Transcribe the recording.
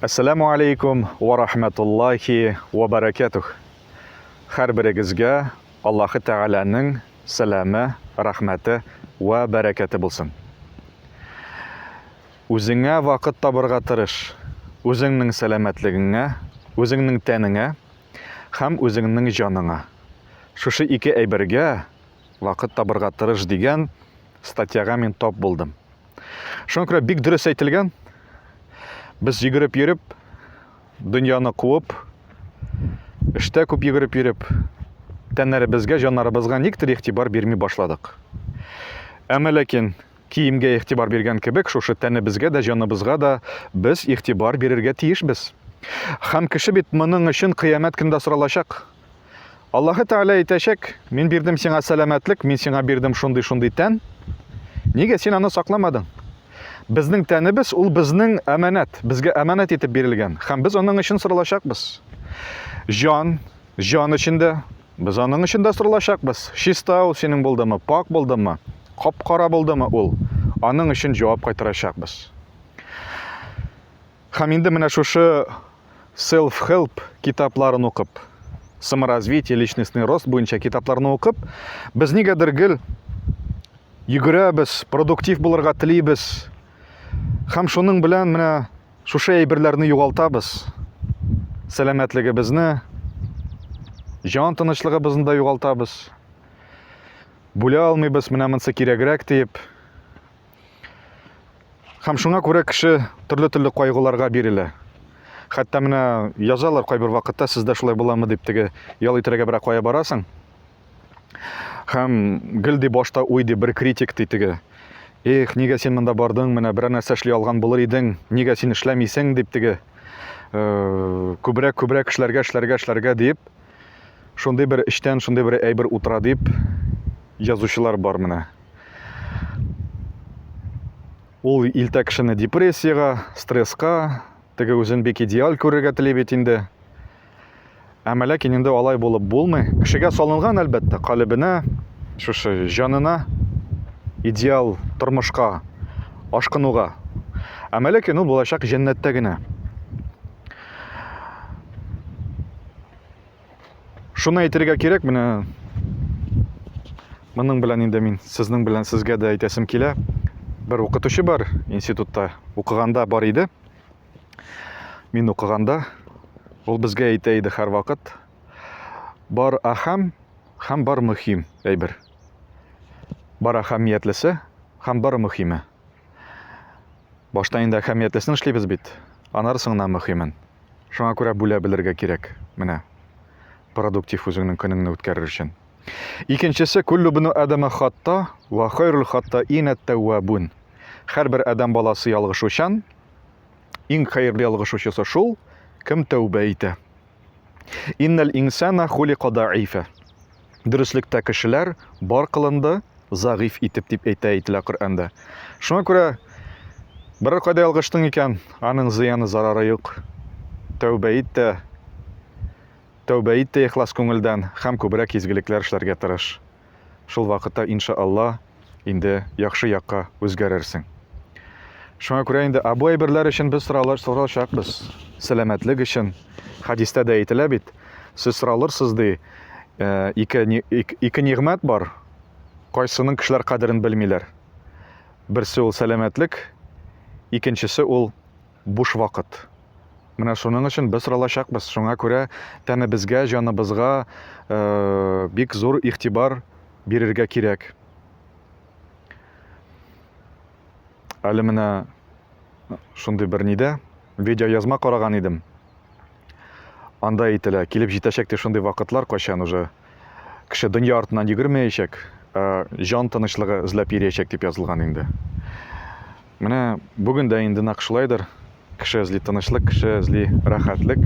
Әссәләмү алейкум ва рахматуллахи ва баракатух. Һәрберегезгә Аллаһы Тәгаләнең сәламе, рәхмәте вә бәрәкәте булсын. Үзеңә вакыт табырга тырыш. Үзеңнең сәламәтлегеңә, үзеңнең тәнеңә һәм үзеңнең җаныңа. Шушы ике әйбергә вакыт табырга тырыш дигән статьяга мин тап булдым. Шуңа күрә бик дөрес әйтелгән. Без йөгереп йөреп, дөньяны куып, эштә күп йөгереп йөреп, тәннәребезгә, җаннарыбызга никтер игътибар бирми башладык. Әмма ләкин киемгә игътибар биргән кебек, шушы тәнебезгә дә, җаныбызга да без игътибар бирергә тиешбез. Һәм кеше бит моның өчен кыямәт көндә соралачак. Аллаһы Тәгалә әйтәчәк, мин бирдем сиңа сәламәтлек, мин сиңа бирдем шундый-шундый тән. Нигә син аны сакламадың? Безнең тәнебез ул безнең әманәт, безгә әманәт итеп бирелгән һәм без аның өчен соралачакбыз. Җан, җан өчен дә без аның өчен дә соралачакбыз. Чиста ул синең булдымы, пак булдымы, кап-кара булдымы ул? Аның өчен җавап кайтарачакбыз. Һәм инде менә шушы self-help китапларын укып, саморазвитие, личностный рост буенча китапларны укып, без нигәдер гел йөгерәбез, продуктив булырга телибез. Һәм шуның белән менә шушы әйберләрне югалтабыз. Сәламәтлегебезне, җан тынычлыгыбызны да югалтабыз. Бүлә алмыйбыз, менә монысы кирәгрәк диеп. Һәм шуңа күрә кеше төрле-төрле кайгыларга бирелә. Хәтта менә язалар кайбер вакытта, сездә шулай буламы дип, теге ял итәргә берәр кая барасың. Һәм гел ди башта уй ди бер критик ди теге. Эх, нигә син монда бардың, менә берәр нәрсә эшли алган булыр идең, нигә син эшләмисең дип теге. Э, күбрәк, күбрәк эшләргә, эшләргә, эшләргә дип, шундый бер эчтән шундый бер әйбер утыра дип язучылар бар менә. Ул илтә кешене депрессиягә, стресска, теге үзен бик идеаль күрергә тели бит инде. Әмма ләкин инде алай булып булмый. Кешегә салынган, әлбәттә, калебенә, шушы җанына идеал тормышка ашкынуга. Әмма ләкин ул булачак җәннәттә генә. Шуны әйтергә кирәк, менә моның белән инде мин сезнең белән сезгә дә әйтәсем килә. Бер укытучы бар институтта укыганда бар иде. Мин укыганда ул безгә әйтә иде һәрвакыт. Бар әһәм һәм бар мөһим әйбер. Бар әһәмиятлесе һәм бар мөһиме. Башта инде әһәмиятлесен эшлибез бит, аннары соң гына мөһимен. Шуңа күрә бүлә белергә кирәк. Менә продуктив үзеңнең көнеңне үткәрер өчен. Икенчесе куллу бну адама хатта ва хайрул хаттаин ат-таввабун. Һәрбер адәм баласы ялгышучан, иң хәерле ялгышучысы шул, кем тәүбә итә. Иннәл инсана хулика даифа. Дөреслектә кешеләр бар кылынды загыйф итеп дип әйтә әйтелә Коръәндә. Шуңа күрә берәр кайда ялгыштың икән, аның зыяны зарары юк. Тәүбә ит тә, тәүбә ит тә ихлас күңелдән һәм күбрәк изгелекләр эшләргә тырыш. Шул вакытта, иншаалла, инде яхшы якка үзгәрерсең. Шуңа күрә инде ә бу әйберләр өчен без соралар соралачакбыз. Сәламәтлек өчен. Хәдистә дә әйтелә бит. Сез соралырсыз ди, э, ике, ике нигъмәт бар. Кайсының кешеләр кадерен белмиләр. Берсе ул сәламәтлек, икенчесе ул буш вакыт. Менә шуның өчен без соралачакбыз. Шуңа күрә тәнебезгә, җаныбызга э, бик зур игътибар бирергә кирәк. Әле менә шундый бер нидә видеоязма караган идем. Анда әйтелә, килеп җитәчәк ди шундый вакытлар, кайчан уже кеше дөнья артыннан йөгермәячәк, ә җан тынычлыгы эзләп йөриячәк дип язылган инде. Менә бүген дә инде нәкъ шулайдыр. Кеше эзли тынычлык, кеше эзли рәхәтлек.